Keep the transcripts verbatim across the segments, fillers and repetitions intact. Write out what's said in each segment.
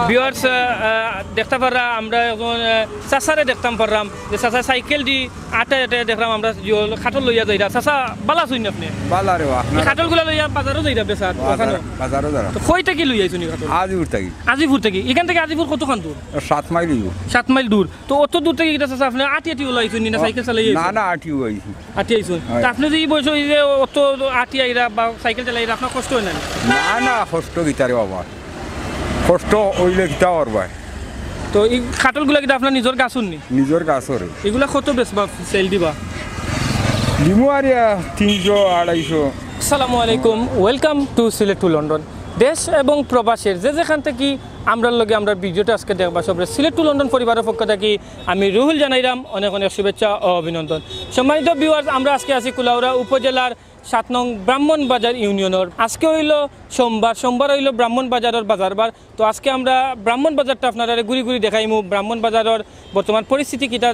ভিউয়ার্স, দেখতা পাররা আমরা একজন, আহ, চাচারে দেখতাম পারলাম যে চাচা সাইকেল দি আটে আটে দেখলাম আমরা যে কাঠল লইয়া যাইরা। চাচা, বালা আছইন আপনে? বালা রে বা, আপনারা? কাঠলগুলা লইয়া বাজারো যাইরা বেচাত? বাজার, ওখানো? বাজারো যাইরা। তো কই থাকি লইয়া আইছইন ই কাঠল? আজিপুর থাকি। আজিপুর থাকি? ইখান থাকি আজিপুর কতখান দূর? সাত মাইল অইবো। সাত মাইল দূর। তো অত দূর থাকি ইটা চাচা আপনে আটি আটি ওলা আইছইন নি না সাইকেল চালাইয়া না, আইছইন? না, আটি আইছি। আটি আইছইন। হয়। তা আপনে যে ই বয়সো ই যে অত আটি আইরা বা সাইকেল চালাইরা আপনার কষ্ট অয় না নি? না, না, কষ্ট কিতা রে বাবা। কষ্ট অইলে কিতা করবায়? তো ই কাঠলগুলা কিতা আপনার নিজর গাছর নি? নিজর গাছর। ইগুলা কত বেচবা, সেল দিবা? দিমু আর ইয়া তিনশো, আড়াইশো। আসসালামু আলাইকুম, welcome to Sylhet to London। দেশ এবং প্রবাসের যে যেখান থাকি আমরার লগে আমরার ভিডিওটা আজকে দেখবা সবরে Sylhet to London পরিবারর পক্ষ থাকি আমি রুহুল জানাইরাম অনেক অনেক শুভেচ্ছা ও অভিনন্দন। সম্মানিত ভিউয়ার্স, আমরা আজকে আছি কুলাউড়া উপজেলার সাত নং ব্রাহ্মণবাজার ইউনিয়নর। আজকে অইলো সোমবার, সোমবার অইলো ব্রাহ্মণবাজারর বাজারবার। তো আজকে আমরা ব্রাহ্মণবাজারটা আপনারারে ঘুরি ঘুরি দেখাইমু, ব্রাহ্মণবাজারর বর্তমান পরিস্থিতি কিতা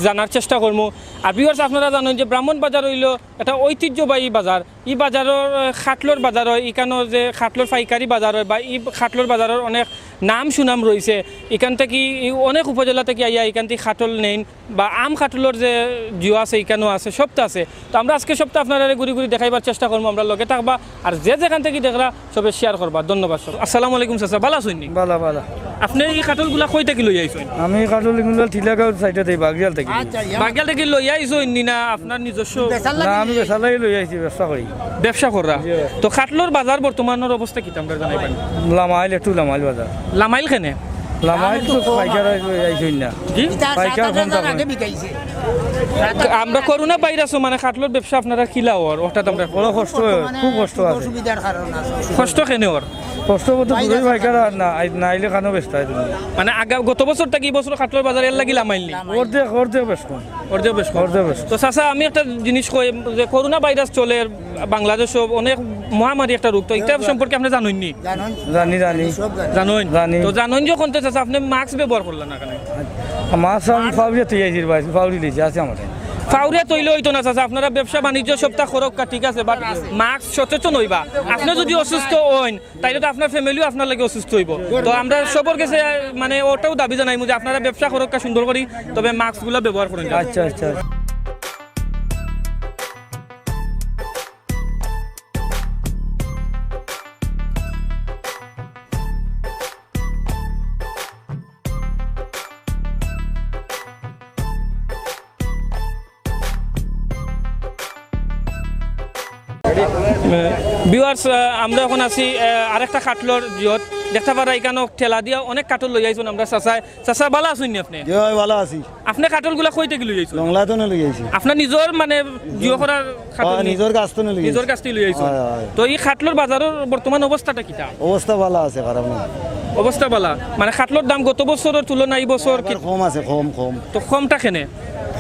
জানার চেষ্টা করমু। আর ভিউয়ার্স, আপনারা জানইন যে ব্রাহ্মণবাজার অইলো একটা ঐতিহ্যবাহী বাজার। ই বাজারর, আহ, কাঠলর বাজার অয়, ইখানো যে কাঠলর পাইকারি বাজার অয় বা ই কাঠলর বাজারর অনেক নাম সুনাম রইছে। ইখান থাকি ই অনেক উপজেলা থাকি আইয়া ইখান থাকি কাঠল নেইন বা আম কাঠলর যে জিও আছে, ইখানো আছে, সবতা আছে। তো আমরা আজকে সবতা আপনারারে ঘুরি ঘুরি দেখাইবার চেষ্টা করমু, আমরার লগে থাকবা। আর যে যেখান থাকি দেখরা সবে শেয়ার করবা। ধন্যবাদ সব। আসসালামু আলাইকুম চাচা, বালা আছইন নি? বালা, বালা। আপনে ই কাঠলগুলা কই থাকি লইয়া আইছইন? আমি কাঠল ইগুলা টিলাগাঁওর সাইডে দেই, বাগরিয়াল থাকি। বাগরিয়াল থাকি লইয়া আইছইন নি না আপনার নিজস্ব? না, আমি বেচার লাগি লইয়া আইছি, ব্যবসা করি। ব্যবসা কররা? জি। তো কাঠলর বাজার বর্তমানর অবস্থা কিতা আমরারে জানাইবা নি? লামাইল, একটু লামাইল বাজার। লামাইল কেনে? লামাইল তো পাইকার আইছইন না। জি? পাইকার কম দামে। আমরা করোনা ভাইরাসো মানে কাঠলর ব্যবসা আপনারার কিলা অর, অর্থাৎ আমরা বড় কষ্ট অর, খুব কষ্ট আছে। অসুবিধার কারণ আছে। কষ্ট কেনে অর? কষ্ট বলতে দূরই পাইকার আর না, আই-, না আইলে কানো বেচতা অয় তুমি। মানে আগা-, গত বছর থাকি ই বছর কাঠলর বাজার এর লাগি লামাইল নি? অর্ধেক, অর্ধেক বেশ কম। অর্ধেক বেশ কম। অর্ধেক বেশ কম। তো চাচা, আমি একটা জিনিস কই যে করোনা ভাইরাস চলের বাংলাদেশো, অনেক মহামারী একটা রোগ, তো ইটা সম্পর্কে আপনে জানইন নি? জানইন। জানি, জানি। সব জানি। জানইন? জানি। তো জানইন যখন তো চাচা আপনে মাস্ক ব্যবহার করলা না কেনে? মাস্ক আমি ফাউরিয়া থই আইছি ভাই, ফাউরি লইছি, আছে আমার। ফাউরিয়া থইলে অইতো না চাচা, আপনারা ব্যবসা বাণিজ্য সবতা করউক্কা, ঠিক আছে, but মাস্ক সচেতন অইবা। আপনে যুদি অসুস্থ অইন, তাইলে তো আপনার ফ্যামিলিও আপনার লাগি অসুস্থ অইবো। তো আমরা সবর গেছে, মানে, ওটাও দাবি জানাইমু যে আপনারা ব্যবসা করউক্কা সুন্দর করি, তবে মাস্কগুলা ব্যবহার করইন। আচ্ছা, আচ্ছা। ভিউয়ার্স, আহ, আমরা অখন আছি, আহ, আরেকটা কাঠলর জিওত। দেখতা পাররা ইখানো ঠেলা দিয়া অনেক কাঠল লইয়া আইছইন আমরার চাচায়। চাচা, বালা আছইন নি আপনে? জি অয়, বালা আছি। আপনে কাঠলগুলা কই থাকি লইয়া আইছইন? লংলা থনে লইয়া আইছি। আপনার নিজর মানে জিও করার কাঠল নি? নিজর গাছ থনে লইয়া আইছি। নিজর গাছ থাকি লইয়া আইছইন। অয়, অয়। তো ই কাঠলর বাজারর বর্তমান অবস্থাটা কিতা? অবস্থা বালা আছে, খারাপ না। অবস্থা বালা? মানে কাঠলর দাম গত বছরর তুলনায় ই বছর কি? এবার কম আছে, কম, কম। তো কমটা কেনে?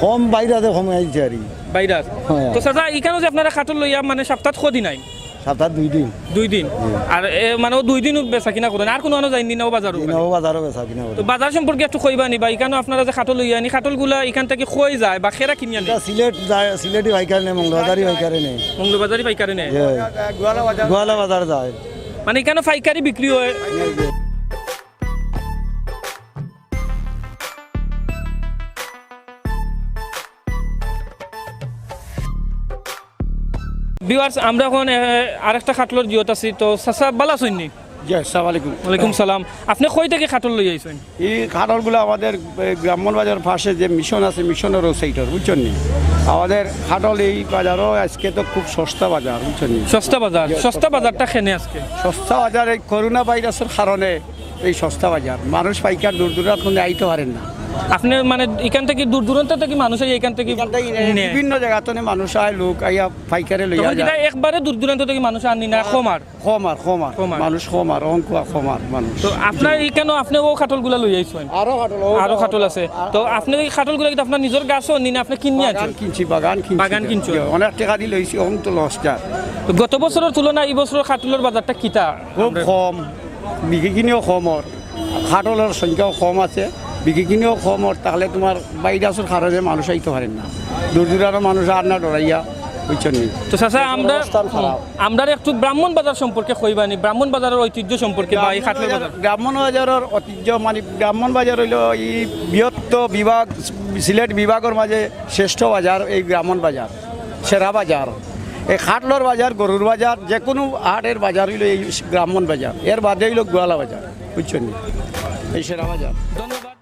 কম বাইরে আছে, কম আইছে আর কি। বাইরে আছে? হ্যাঁ। তো চাচা, ইখানো যে আপনারা কাঠল লইয়া মানে সপ্তাহত কদিন আইন? সপ্তাহত দুই দিন। দুই দিন? হুম। আর এ, মানে অউ দুই দিনউ বেচা কিনা করইন, আর কুনু আনো যাইন নি না অউ বাজারো? জি না, অউ বাজারো বেচা কিনা করি। তো বাজার সম্পর্কে একটু কইবা নি বা, ইখানো আপনারা যে কাঠল লইয়া আনি, কাঠলগুলা ইখান থাকি কই যায় বা কেরা কিনিয়া নেয়? ইটা সিলেট যায়, সিলেটি পাইকারে নেয়, মৌলভীবাজারি পাইকারে নেয়। মৌলভীবাজারি পাইকারে নেয়? জি। গোয়ালা বাজার যায়। মানে ইখানো পাইকারি বিক্রি অয়? ভিউয়ার্স, আমরা অখন, এ, আরেকটা কাঠলর জিওত আছি। তো চাচা, বালা আছইন নি? জি, আসসালামু আলাইকুম। ওয়ালাইকুম সালাম। আপনে কই থাকি কাঠল লইয়া আইছইন? ই কাঠলগুলা আমাদের, এ, ব্রাহ্মণ বাজার পাশে যে মিশন আছে, মিশনর অউ সাইডর, বুঝছইন নি? আমাদের কাঠল এই বাজারো আজকে তো খুব সস্তা বাজার, বুঝছইন নি? সস্তা বাজার? জি, সস্তা সস্তা বাজারটা বাজার। কেনে আজকে? সস্তা বাজার এই করোনা ভাইরাসর কারণে এই সস্তা বাজার। মানুষ পাইকার দূর দূরান্ত থনে আইতো পারের না। আপনে মানে ইখান থাকি দূর দূরান্ত থাকি মানুষ আইয়া ইখান থাকি ইখান থাকি নেয়? বিভিন্ন জাগা থনে মানুষ আয়, লোক আইয়া পাইকারে লইয়া যায়। তখন কিতা একবারে দূর দূরান্ত থাকি মানুষ আনইন না, কম আর? কম আর, কম আর। কম আর। মানুষ কম আর, অখন কম আর মানুষ। তো আপনার ইখানো আপনে অউ কাঠলগুলা লইয়া আইছইন? আরো কাঠল, অউ আরো কাঠল আছে। আর তো আপনে ই কাঠলগুলা কিতা আপনার নিজর গাছর নি না আপনে কিনিয়া আনছইন? বাগান কিনছি, বাগান কিনছি। বাগান কিনছইন? অনেক টেকা দি লইছি, অখন তো লস যার। তো গত বছরর তুলনায় ই বছরর কাঠলর বাজারটা কিতা? খুব কম, বিক্রি কিনিও কম অর। কাঠলর সংখ্যাও কম আছে, বিক্রি কিনিও কম অর, তাহলে তুমার ভাইরাসর কারণে মানুষ আইতো পারের না। দূর দূরান্তর মানুষ আর না ডরাইয়া বুঝছইন নি? তো চাচা, আমরা অবস্থান খারাপ। আমরা একটু ব্রাহ্মণ বাজার সম্পর্কে কইবানি, ব্রাহ্মণ বাজারের ঐতিহ্য সম্পর্কে বা এই খাটলর বাজার। ব্রাহ্মণ বাজারের ঐতিহ্য মানে ব্রাহ্মণ বাজার অইলো এই বৃহত্ত বিভাগ, সিলেট বিভাগর মাঝে শ্রেষ্ঠ বাজার এই ব্রাহ্মণ বাজার, সেরা বাজার। এই খাটলর বাজার, গরুর বাজার, যে কোনো হাটের বাজার অইলো এই ব্রাহ্মণ বাজার, এর বাদে অইলো গোয়ালা বাজার, বুঝছইন নি? এই সেরা বাজার। ধন্যবাদ।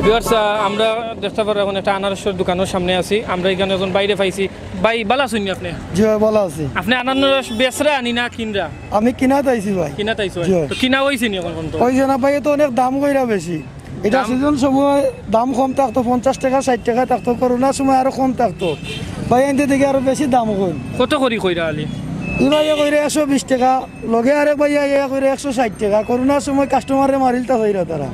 ভিউয়ার্স, আহ, আমরা দেখতা পাররা এখন একটা আনারসর দোকানর সামনে আছি। আমরা ইখানো একজন ভাইরে পাইছি। ভাই, ভালা আছইন নি আপনে? জি ভাই, ভালা আছি। আপনে আনারস বেচরা আনি না কিনরা? আমি কিনাত আইছি ভাই। কিনাত আইছো? জি। তো কিনা অইছে নি এখন পর্যন্ত? অইছে না ভাই, এ তো অনেক দাম কইরা বেশি। ইটা দাম? সিজন সময় দাম কম থাকতো, পঞ্চাশ টেকা, ষাইট টেকা থাকতো, করোনার সময় আরো কম থাকতো। ভাই, আনতে দেখি আরো বেশি দাম কইন। কত করি কইরা আলি? ই ভাইয়ে কইরা একশো বিশ টেকা, লগে আরেক ভাইয়ে আইয়া কইরা একশো ষাইট টেকা। করোনার সময় কাস্টমাররে মারিলতা কইরা তারা।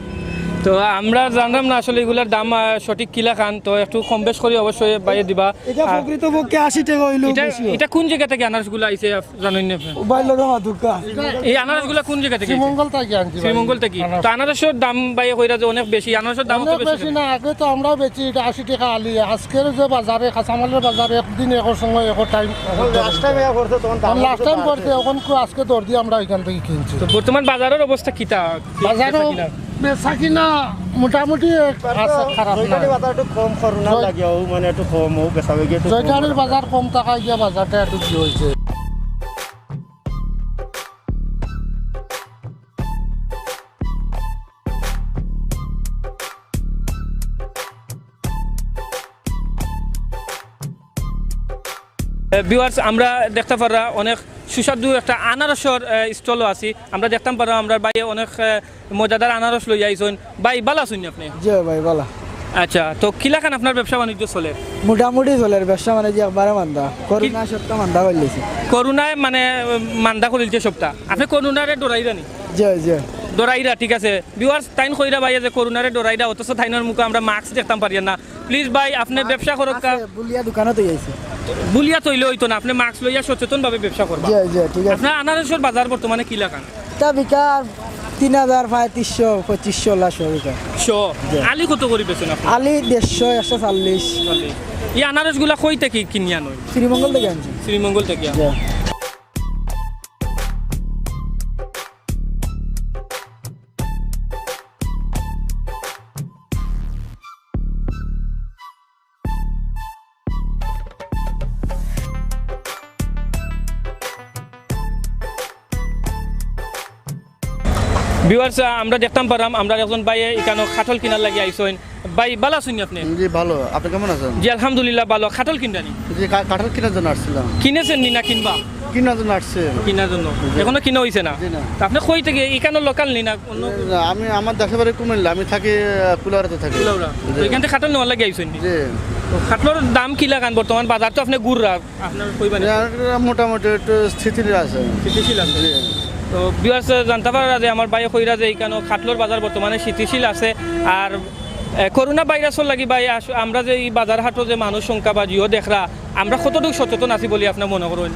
তো আমরা জানলাম না আসলে ইগুলার দাম, আহ, সঠিক কিলাখান, তো একটু কম বেশ করি অবশ্যই ভাইয়ে দিবা। ইটা আর প্রকৃতপক্ষে আশি টেকা অইলো ইটা, বেশি। ইটা কোন জাগা থাকি আনারসগুলা আইছে? জানইন নি আপনে? ও ভাই, লগে মাতুক্কা। এই আনারসগুলা কোন জাগা থাকি আইছে? শ্রীমঙ্গল থাকি আনছি ভাই। শ্রীমঙ্গল থাকি। আনারস। তো আনারসর দাম ভাইয়ে কইরা যে অনেক বেশি, আনারসর দাম অত অনেক বেশি বেশি না। না, আগে তো আমরাও বেচি ইটা আশি টেকা আলি। আজকের যে বাজারে, কাঁচামালের বাজারে একদিন একর সময় একর টাইম। এখন লাস্ট টাইম ইয়া করছে, তখন দাম অখন লাস্ট টাইম করছে, অখন কো-, আজকে দর দিয়া আমরা ইখান থাকি কিনছি। তো বর্তমান বাজারর অবস্থা কিতা? বাজারও বেচা কিনা? বেচা কিনা মোটামুটি এক-, আছে, খারাপ না। জয়টানির বাজার একটু কম, করোনা জয়- লাগিয়াও, মানে একটু কম, ও বেচা বেশি একটু কম। জয়টানির বাজার কম থাকায় গিয়া বাজারটা একটু কি অইছে। এ, ভিউয়ার্স, আমরা দেখতা পাররা অনেক সুস্বাদু একটা আনারসর, এ, স্টলও আছি। আমরা দেখতাম পাররা আমরার ভাইয়ে অনেক, এ, মজাদার আনারস লইয়া আইছইন। ভাই, ভালা আছইন নি আপনে? জি ভাই, ভালা। আচ্ছা, তো কিলাখান আপনার ব্যবসা বাণিজ্য চলের? মোটামুটি চলের, ব্যবসা বাণিজ্য একবারে মান্দা, করোনা সবটা মান্দা করিলিছে। করোনায় মানে, এ, মান্দা করিলিছে সবটা। আপনে করোনারে ডরাইরা নি? জি, জি। ডরাইরা, ঠিক আছে। ভিউয়ার্স, তাইন কইরা ভাইয়ে যে করোনারে ডরাইরা, অথচ তাইনর মুখো আমরা মাস্ক দেখতাম পারিয়ার না। প্লিজ ভাই, আপনে ব্যবসা করউক্কা। আছে, বুলিয়া দোকানো তো আইছি। বুলিয়া তইলে অইতো না, আপনে মাস্ক লইয়া সচেতনভাবে ব্যবসা করবা। জি, জি, ঠিক আছে। আপনার আনারসর বাজার বর্তমানে কিলাখান? তা বিকার তিন হাজার, প্রায় তিনশো, পঁচিশশো, লাশ বিকার। শো? জি। আলি কত করি বেচইন আপনে? আলি দেড়শো, একশো চল্লিশ। চল্লিশ। ই আনারসগুলা কই থাকি কিনিয়া আনইন? শ্রীমঙ্গল থাকি আনছি। শ্রীমঙ্গল থাকি? জি। ভিউয়ার্স, আহ, আমরা দেখতাম পাররাম, আমরার একজন ভাইয়ে ইখানো কাঠল কিনার লাগি আইছইন। ভাই, ভালা আছইন নি আপনে? জি, ভালো। আপনি কেমন আছেন? জি, আলহামদুলিল্লাহ, ভালো। কাঠল কিনরা নি? জি, কা-, কাঠল কেনার জন্য আসছিলাম। কিনছইন নি না কিনবা? কেনার জন্য আসছি। কিনার জন্য? জি। এখনো কিনা অইছে না? জি, না। তা আপনে কই থাকি? ইখানো লোকাল নি না অন্য? না, আমি, আমার দেশের বাড়ি কুমিল্লা, আমি থাকি, আহ, কুলাউড়াতে থাকি। কুলাউড়া। তো জি। ইখান থাকি কাঠল নেওয়ার লাগি আইছইন নি? জি। তো কাঠলর দাম কিলাখান বর্তমান? বাজার তো আপনে ঘুররা, আপনার কইবা নি? না, এটা মোটামুটি একটু স্থিতিশীল আছে। স্থিতিশীল আছে। জি। তো ভিউয়ার্স, জানতা পাররা যে আমার ভাইয়ে কইরা যে ইখানো কাঠলর বাজার বর্তমানে স্থিতিশীল আছে। আর, এ, করোনা ভাইরাসর লাগি ভাই আস-, আমরা যে ই বাজার হাটো যে মানুষ সংখ্যা বা জিও দেখরা, আমরা কতটুকু সচেতন আছি বলি আপনে মনে করইন?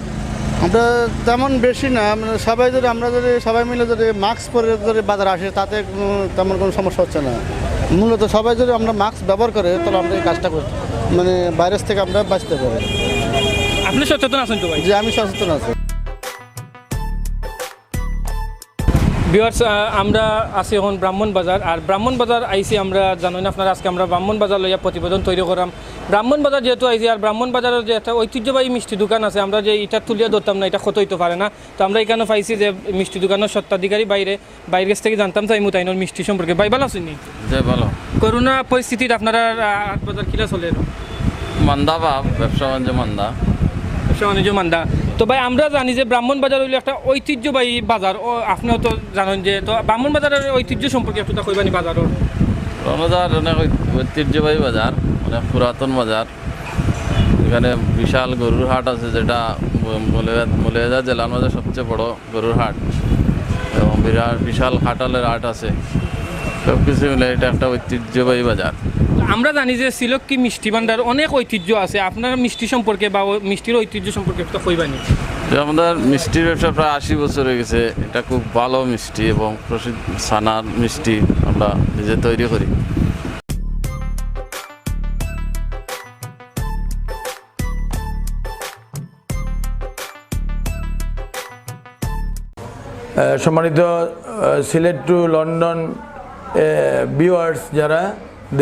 আমরা তেমন বেশি না, মানে সবাই যদি, আমরা যদি সবাই মিলে যদি মাস্ক পরে যদি বাজারে আসে, তাতে কোনো, তেমন কোনো সমস্যা হচ্ছে না। মূলত সবাই যদি আমরা মাস্ক ব্যবহার করে, তাহলে আমরা এই কাজটা করতে, মানে ভাইরাস থেকে আমরা বাঁচতে পারি। আপনে সচেতন আছইন তো ভাই? জি, আমি সচেতন আছি। ভিউয়ার্স, আহ, আমরা আছি এখন ব্রাহ্মণ বাজার। আর ব্রাহ্মণ বাজার আইছি আমরা, জানইন আপনারা, আজকে আমরা ব্রাহ্মণ বাজার লইয়া প্রতিবেদন তৈরি কররাম। ব্রাহ্মণ বাজার যেহেতু আইছি, আর ব্রাহ্মণ বাজারর যে একটা ঐতিহ্যবাহী মিষ্টি দোকান আছে, আমরা যে ইটা তুলিয়া ধরতাম না, ইটা কত অইতো পারে না। তো আমরা ইখানো পাইছি যে মিষ্টি দোকানর স্বত্বাধিকারী ভাইরে, ভাইর গেছ থাকি জানতাম চাইমু তাইনর মিষ্টি সম্পর্কে। ভাই, ভালা আছইন নি? জি, ভালো। করোনা পরিস্থিতিত আপনারার, আহ, হাট বাজার কিলা চলের? মান্দা ভাব, ব্যবসা বাণিজ্য মান্দা। ব্যবসা বাণিজ্য মান্দা। তো ভাই, আমরা জানি যে ব্রাহ্মণ বাজার অইলো একটা ঐতিহ্যবাহী বাজার, ও, আপনেও তো জানইন যে, তো ব্রাহ্মণ বাজারর ঐতিহ্য সম্পর্কে একটুতা কইবা নি বাজারর? ব্রাহ্মণ বাজার অনেক ঐ-, ঐতিহ্যবাহী বাজার, অনেক পুরাতন বাজার। এখানে বিশাল গরুর হাট আছে, যেটা মৌলভীবাজার, মৌলভীবাজার জেলার মধ্যে সবচেয়ে বড় গরুর হাট এবং বিরাট বিশাল কাঁঠালের হাট আছে। সব কিছু মিলে এটা একটা ঐতিহ্যবাহী বাজার। আমরা জানি যে শ্রীলক্ষ্মী মিষ্টি ভাণ্ডার অনেক ঐতিহ্য আছে, আপনার মিষ্টি সম্পর্কে বা ও মিষ্টির ঐতিহ্য সম্পর্কে একটু কইবা নি? যে আমাদের মিষ্টির ব্যবসা প্রায় আশি বছর হয়ে গেছে। এটা খুব ভালো মিষ্টি এবং প্রসিদ্ধ ছানার মিষ্টি আমরা নিজে তৈরি করি। সম্মানিত সিলেট টু লন্ডন ভিউয়ার্স, যারা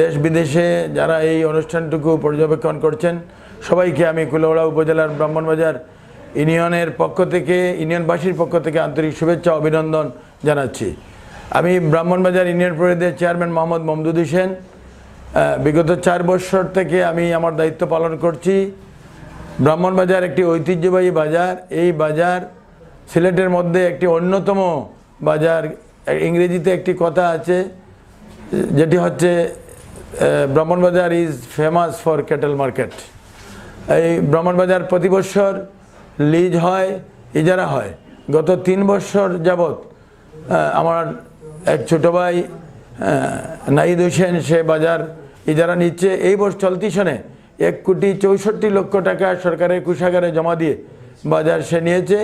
দেশ বিদেশে যারা এই অনুষ্ঠানটুকু পর্যবেক্ষণ করছেন, সবাইকে আমি কুলাউড়া উপজেলার ব্রাহ্মণবাজার ইউনিয়নের পক্ষ থেকে, ইউনিয়নবাসীর পক্ষ থেকে আন্তরিক শুভেচ্ছা অভিনন্দন জানাচ্ছি। আমি ব্রাহ্মণবাজার ইউনিয়ন পরিষদের চেয়ারম্যান মোহাম্মদ মমদুদ হোসেন। বিগত চার বছর থেকে আমি আমার দায়িত্ব পালন করছি। ব্রাহ্মণবাজার একটি ঐতিহ্যবাহী বাজার। এই বাজার সিলেটের মধ্যে একটি অন্যতম বাজার। ইংরেজিতে একটি কথা আছে, যেটি হচ্ছে, "Brahmanbazar is famous for cattle market।" এই ব্রাহ্মণবাজার প্রতি বছর লিজ হয়, ইজারা হয়। গত তিন বছর যাবত আমার এক ছোট ভাই নাহিদ হোসেন, সে বাজার ইজারা নিচ্ছে। এই বছর চলতি সনে এক কোটি চৌষট্টি লক্ষ টাকা সরকারের কোষাগারে জমা দিয়ে বাজার সে নিয়েছে।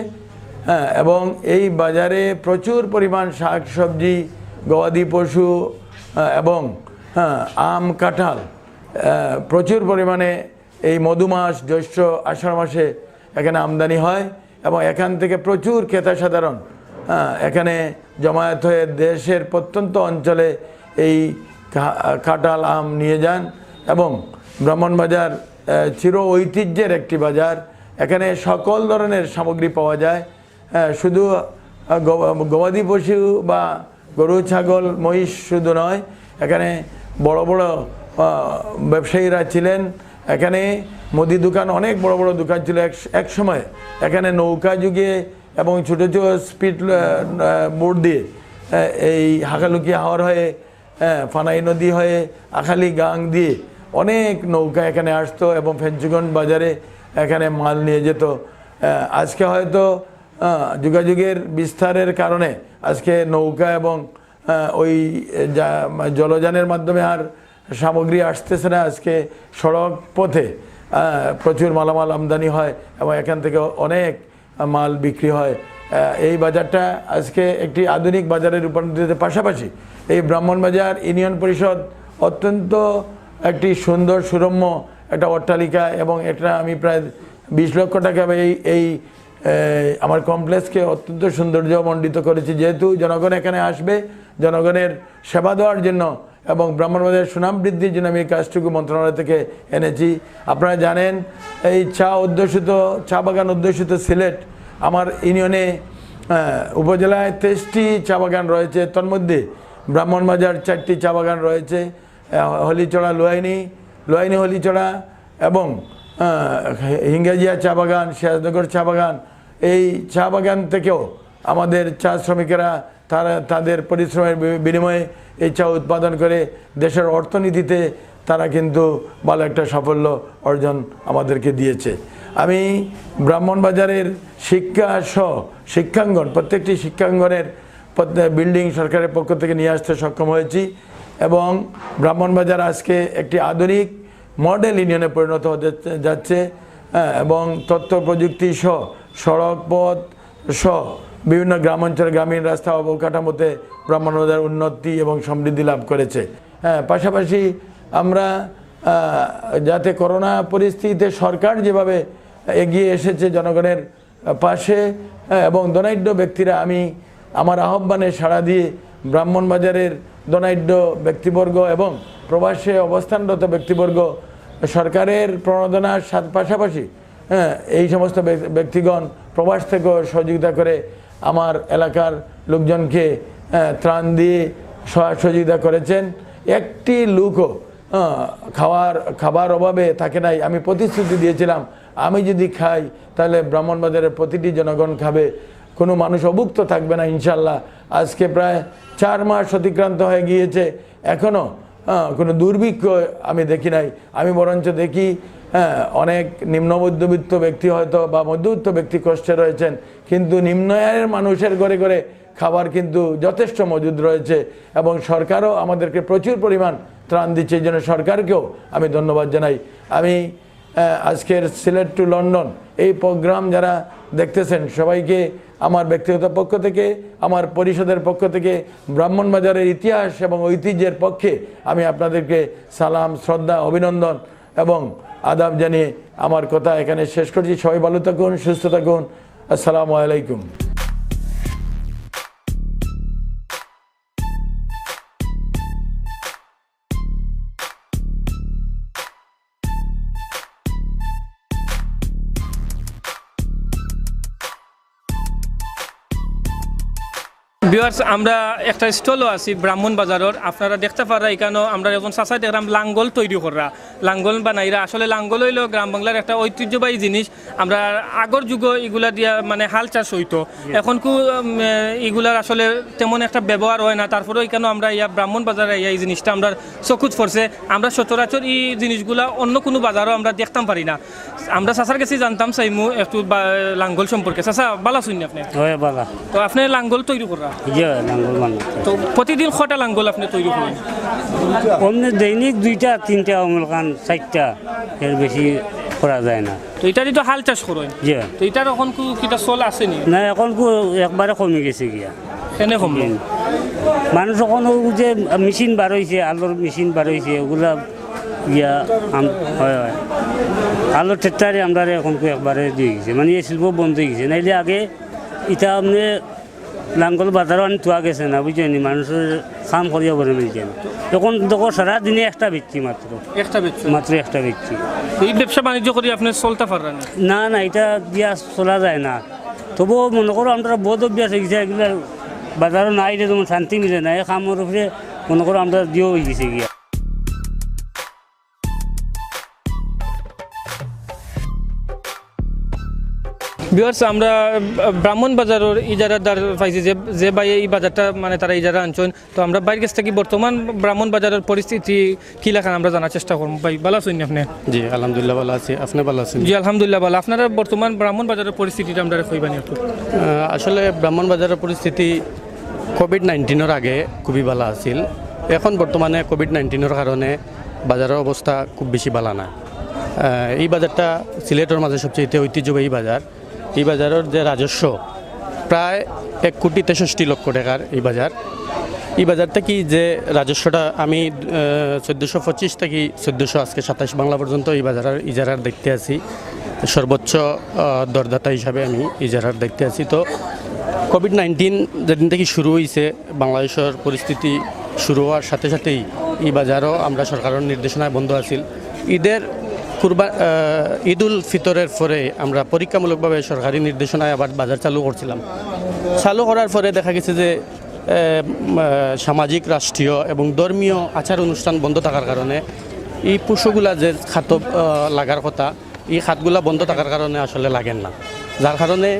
এবং এই বাজারে প্রচুর পরিমাণ শাক সবজি, গবাদি পশু এবং আম, কাঁঠাল, প্রচুর পরিমাণে এই মধু মাস, জ্যৈষ্ঠ, আষাঢ় মাসে এখানে আমদানি হয় এবং এখান থেকে প্রচুর ক্রেতা সাধারণ এখানে জমায়েত হয়ে দেশের প্রত্যন্ত অঞ্চলে এই কাঁঠাল, আম নিয়ে যান। এবং ব্রাহ্মণবাজার চির ঐতিহ্যের একটি বাজার। এখানে সকল ধরনের সামগ্রী পাওয়া যায়। শুধু গবাদি পশু বা গরু, ছাগল, মহিষ শুধু নয়, এখানে বড় বড় ব্যবসায়ীরা ছিলেন। এখানে মুদি দোকান, অনেক বড় বড় দোকান ছিল এক সময়। এখানে নৌকা যুগে এবং ছোট ছোট স্পিড বোট দিয়ে এই হাকালুকি হাওর হয়ে, ফানাই নদী হয়ে, আখালি গাং দিয়ে অনেক নৌকা এখানে আসতো এবং ফেঞ্চুগঞ্জ বাজারে এখানে মাল নিয়ে যেত। আজকে হয়তো যোগাযোগের বিস্তারের কারণে আজকে নৌকা এবং ওই জলযানের মাধ্যমে আর সামগ্রী আসতেছে না। আজকে সড়ক পথে প্রচুর মালামাল আমদানি হয় এবং এখান থেকে অনেক মাল বিক্রি হয়। এই বাজারটা আজকে একটি আধুনিক বাজারে রূপান্তরিত। পাশাপাশি এই ব্রাহ্মণবাজার ইউনিয়ন পরিষদ অত্যন্ত একটি সুন্দর সুরম্য একটা অট্টালিকা এবং এটা আমি প্রায় বিশ লক্ষ টাকা এই এই আমার কমপ্লেক্সকে অত্যন্ত সৌন্দর্যমণ্ডিত করেছি। যেহেতু জনগণ এখানে আসবে, জনগণের সেবা দেওয়ার জন্য এবং ব্রাহ্মণবাজারের সুনাম বৃদ্ধির জন্য আমি এই কাজটুকু মন্ত্রণালয় থেকে এনেছি। আপনারা জানেন, এই চা অধ্যুষিত, চা বাগান অধ্যুষিত সিলেট, আমার ইউনিয়নে, উপজেলায় তেইশটি চা বাগান রয়েছে। তন্মধ্যে ব্রাহ্মণবাজার চারটি চা বাগান রয়েছে, হলিচড়া, লুয়াইনি, লুয়াইনি হলিচড়া এবং হিঙ্গাজিয়া চা বাগান, সিরাজনগর চা বাগান। এই চা বাগান থেকেও আমাদের চা শ্রমিকেরা তারা তাদের পরিশ্রমের বিনিময়ে এই চা উৎপাদন করে দেশের অর্থনীতিতে তারা কিন্তু ভালো একটা সাফল্য অর্জন আমাদেরকে দিয়েছে। আমি ব্রাহ্মণবাজারের শিক্ষা সহ শিক্ষাঙ্গন, প্রত্যেকটি শিক্ষাঙ্গনের বিল্ডিং সরকারের পক্ষ থেকে নিয়ে আসতে সক্ষম হয়েছি এবং ব্রাহ্মণবাজার আজকে একটি আধুনিক মডেল ইউনিয়নে পরিণত হতে যাচ্ছে এবং তথ্য প্রযুক্তি সহ সড়ক পথ সহ বিভিন্ন গ্রামাঞ্চলে গ্রামীণ রাস্তা অবকাঠামোতে ব্রাহ্মণবাজার উন্নতি এবং সমৃদ্ধি লাভ করেছে। হ্যাঁ, পাশাপাশি আমরা যাতে করোনা পরিস্থিতিতে সরকার যেভাবে এগিয়ে এসেছে জনগণের পাশে এবং ধনাঢ্য ব্যক্তিরা, আমি আমার আহ্বানে সাড়া দিয়ে ব্রাহ্মণবাজারের ধনাঢ্য ব্যক্তিবর্গ এবং প্রবাসে অবস্থানরত ব্যক্তিবর্গ, সরকারের প্রণোদনার সাথ পাশাপাশি এই সমস্ত ব্যক্তিগণ প্রবাস থেকেও সহযোগিতা করে আমার এলাকার লোকজনকে ত্রাণ দিয়ে সহযোগিতা করেছেন। একটি লোকও খাওয়ার খাবার অভাবে থাকে নাই। আমি প্রতিশ্রুতি দিয়েছিলাম, আমি যদি খাই তাহলে ব্রাহ্মণবাজারের প্রতিটি জনগণ খাবে, কোনো মানুষ অভুক্ত থাকবে না ইনশাল্লাহ। আজকে প্রায় চার মাস অতিক্রান্ত হয়ে গিয়েছে, এখনও কোনো দুর্ভিক্ষ আমি দেখি নাই। আমি বরঞ্চ দেখি অনেক নিম্ন মধ্যবিত্ত ব্যক্তি হয়তো বা মধ্যবিত্ত ব্যক্তি কষ্টে রয়েছেন, কিন্তু নিম্ন আয়ের মানুষের ঘরে ঘরে খাবার কিন্তু যথেষ্ট মজুদ রয়েছে এবং সরকারও আমাদেরকে প্রচুর পরিমাণ ত্রাণ দিচ্ছে। এই জন্য সরকারকেও আমি ধন্যবাদ জানাই। আমি আহ, আজকের সিলেট টু লন্ডন এই প্রোগ্রাম যারা দেখতেছেন, সবাইকে আমার ব্যক্তিগত পক্ষ থেকে, আমার পরিষদের পক্ষ থেকে, ব্রাহ্মণবাজারের ইতিহাস এবং ঐতিহ্যের পক্ষে আমি আপনাদেরকে সালাম, শ্রদ্ধা, অভিনন্দন এবং আদাব জানিয়ে আমার কথা এখানে শেষ করছি। সবাই ভালো থাকুন, সুস্থ থাকুন। আসসালামু আলাইকুম। ভিউয়ার্স, আমরা একটা স্টলও আছি ব্রাহ্মণ বাজারর। আপনারা দেখতা পাররা, ইখানো আমরা একজন চাচায় দেখরাম লাঙ্গল তৈরি কররা, লাঙ্গল বানাইরা। আসলে লাঙ্গল অইলো গ্রাম বাংলার একটা ঐতিহ্যবাহী জিনিস। আমরা আগর যুগো ইগুলা দিয়া মানে হাল চাষ অইতো, এখনকু উম, ইগুলার আসলে তেমন একটা ব্যবহার অয় না। তারপরেও ইখানো আমরা ইয়া ব্রাহ্মণ বাজারে ইয়া ই জিনিসটা আমরার চকুত পড়ছে। আমরা সচরাচর ই জিনিসগুলা অন্য কুনু বাজারো আমরা দেখতাম পারি না। আমরা চাচার গেছে জানতাম চাইমু একটু বা-, লাঙ্গল সম্পর্কে। চাচা, ভালা আছইন নি আপনে? অয় ভালা। তো আপনে লাঙ্গল তৈরি কররা? জি অয়, লাঙ্গল বানাই। তো প্রতিদিন কয়টা লাঙ্গল আপনে তৈরি করইন? অমনে দৈনিক দুইটা, তিনটা, অমলকান চাইরটা, এর বেশি করা যায় না। তো ইটা দি তো হাল চাষ করইন। জি অয়। তো ইটার অখনকু কিতা চল আছে নি? না, অখনকু একবারে কমি গেছে গিয়া। কেনে কমলো? মানুষ অখন অউ যে মেশিন বার অইছে, আলর মেশিন বার অইছে, অগুলা গিয়া আম-, অয়, অয়। আলর ট্রেক্টরে আমরারে অখনকু একবারে দিয়া গেছে, মানে ই শিল্প বন্ধ অই গেছে। নাইলে আগে ইটা অমনে লাঙ্গল বাজারো আনি থুয়া গেছে না, বুঝছইন নি? মানুষর কাম করিয়া বলে মিলছে না। অখন দেখো সারা দিনে একটা বেচছি মাত্র, একটা বেচছইন? মাত্র একটা বেচছি। ই ব্যবসা বাণিজ্য করি আপনে চলতা পাররা নি? না, না, ইটা দিয়া চলা যায় না। তবুও মনে করো আমরার বদ অভ্যাস অই গেছে, ইগুলা বাজারো না আইলে যেমন শান্তি মিলে না, ই কামর উপরে মনে করো আমরার দিও অই গেছে গিয়া। ভিউয়ার্স, আমরা ব্রাহ্মণ বাজারর ইজারাদার পাইছি, যে, যে ভাইয়ে ই বাজারটা মানে তারা ইজারা আনছইন। তো আমরা ভাইর গেছ থাকি বর্তমান ব্রাহ্মণ বাজারর পরিস্থিতি কি লাখান আমরা জানার চেষ্টা করমু। ভাই, ভালা আছইন নি আপনে? জি, আলহামদুলিল্লাহ ভালা আছি। আপনে ভালা আছইন? জি, আলহামদুলিল্লাহ ভালা। আপনারা বর্তমান ব্রাহ্মণ বাজারর পরিস্থিতিটা আমরারে কইবা নি একটু? আহ, আসলে ব্রাহ্মণ বাজারর পরিস্থিতি কোভিড নাইন্টিনর আগে খুবই ভালা আছিল। এখন বর্তমানে কোভিড নাইন্টিনর কারণে বাজারর অবস্থা খুব বেশি ভালা না। আহ, ই বাজারটা সিলেটর মাঝে সবচেয়ে ঐতিহ্যবাহী বাজার। ই বাজারর যে রাজস্ব প্রায় এক কোটি তেষট্টি লক্ষ টেকার ই বাজার। ই বাজার থাকি যে রাজস্বটা আমি, আহ, চোদ্দশো পঁচিশ থাকি চোদ্দশো, আজকে সাতাইশ বাংলা পর্যন্ত ই বাজারর ইজারার দায়িত্বে আছি। সর্বোচ্চ, আহ, দরদাতা হিসাবে আমি ইজারার দায়িত্বে আছি। তো কোভিড নাইন্টিন যেদিন থাকি শুরু অইছে, বাংলাদেশর পরিস্থিতি শুরু অওয়ার সাথে সাথেই ই বাজারও আমরা সরকারর নির্দেশনায় বন্ধ আছিল। ঈদের কুরবা-, আহ, ঈদ উল ফিতরের পরে আমরা পরীক্ষামূলকভাবে সরকারি নির্দেশনায় আবার বাজার চালু করছিলাম। চালু করার পরে দেখা গেছে যে, আহ, উম, আহ, সামাজিক, রাষ্ট্রীয় এবং ধর্মীয় আচার অনুষ্ঠান বন্ধ থাকার কারণে ই পশুগুলা যে খাতো, আহ, লাগার কথা, ই খাতগুলা বন্ধ থাকার কারণে আসলে লাগের না, যার কারণে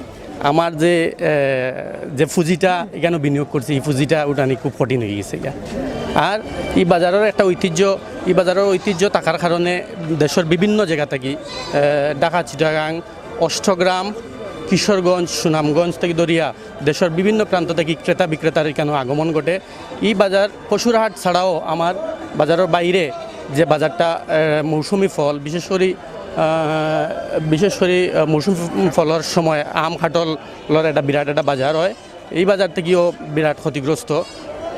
আমার যে, এ, যে পুঁজিটা ইখানো বিনিয়োগ করছি, ই পুঁজিটা উঠানি খুব কঠিন অই গেছে গিয়া। আর ই বাজারর একটা ঐতিহ্য, ই বাজারর ঐতিহ্য থাকার কারণে দেশর বিভিন্ন জাগা থাকি, এ, ঢাকা, চিটাগাং, অষ্টগ্রাম, কিশোরগঞ্জ, সুনামগঞ্জ থাকি ধরিয়া দেশর বিভিন্ন প্রান্ত থাকি ক্রেতা বিক্রেতার ইখানো আগমন ঘটে। ই বাজার পশুর হাট ছাড়াও আমার বাজারর বাইরে যে বাজারটা, এ, মৌসুমি ফল, বিশেষ করি, আহ, বিশেষ করি, আহ, মৌসুমি ফলর সময় আম কাঠলর একটা বিরাট একটা বাজার অয়, ই বাজার থাকিও বিরাট ক্ষতিগ্রস্ত,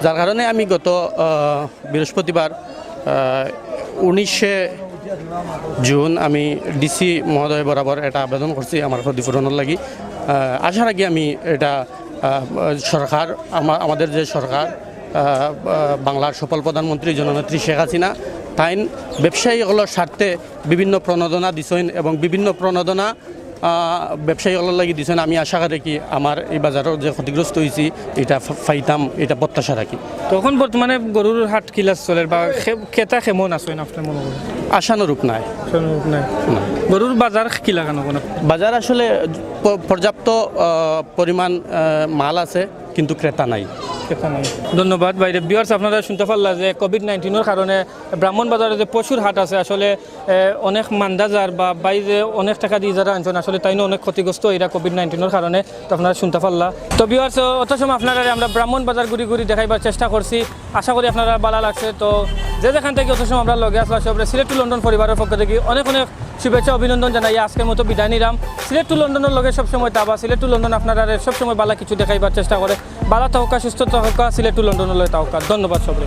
যার কারণে আমি গত, আহ, বৃহস্পতিবার, আহ, উনিশে জুন আমি ডিসি মহোদয় বরাবর একটা আবেদন করছি আমার ক্ষতিপূরণর লাগি। আহ, আশা রাখি আমি এটা, আহ, সরকার, আমা-, আমাদের যে সরকার, আহ, আহ, বাংলার সফল প্রধানমন্ত্রী জননেত্রী শেখ হাসিনা তাইন ব্যবসায়ী অকলর স্বার্থে বিভিন্ন প্রণোদনা দিছইন এবং বিভিন্ন প্রণোদনা, আহ, ব্যবসায়ী অকলর লাগি দিছইন। আমি আশা করি কি আমার ই বাজারর যে ক্ষতিগ্রস্ত অইছি, ইটা ফা-, পাইতাম, ইটা প্রত্যাশা রাখি। তো অখন বর্তমানে গরুর হাট কিলা চলের বা খে-, ক্রেতা কেমন আছইন আপনার মনে করেন? আশানুরূপ নায়। আশানুরূপ নায়। না। গরুর বাজার কিলা কেন কোনো? বাজার আসলে প-, পর্যাপ্ত, আহ, পরিমাণ, আহ, মাল আছে, কিন্তু ক্রেতা নাই। ধন্যবাদ ভাইরে। ভিউয়ার্স, আপনারা শুনতা পারলা যে কোভিড নাইন্টিনর কারণে ব্রাহ্মণ বাজারো যে পশুর হাট আছে, আসলে, এ, অনেক মান্দা যার বা ভাই যে অনেক টেকা দি ইজারা আনছইন, আসলে তাইনও অনেক ক্ষতিগ্রস্ত অইরা কোভিড নাইন্টিনর কারণে। তো আপনারা শুনতা পারলা। তো ভিউয়ার্স, অত সময় আপনারারে আমরা ব্রাহ্মণ বাজার ঘুরি ঘুরি দেখাইবার চেষ্টা করছি। আশা করি আপনারা ভালা লাগছে। তো যে যেখান থাকি অত সময় আমরার লগে আছলা, সবরে Sylhet to London পরিবারর পক্ষ থাকি অনেক অনেক শুভেচ্ছা অভিনন্দন জানাইয়া আজকের মতো বিদায় নিরাম। Sylhet to London-অর লগে সবসময় থাকবা, Sylhet to London আপনারারে সবসময় ভালা কিছু দেখাইবার চেষ্টা করে। ভালা থাকউক্কা, সুস্থ থাকউক্কা, Sylhet to London-অর লগে থাকউক্কা। ধন্যবাদ সবরে।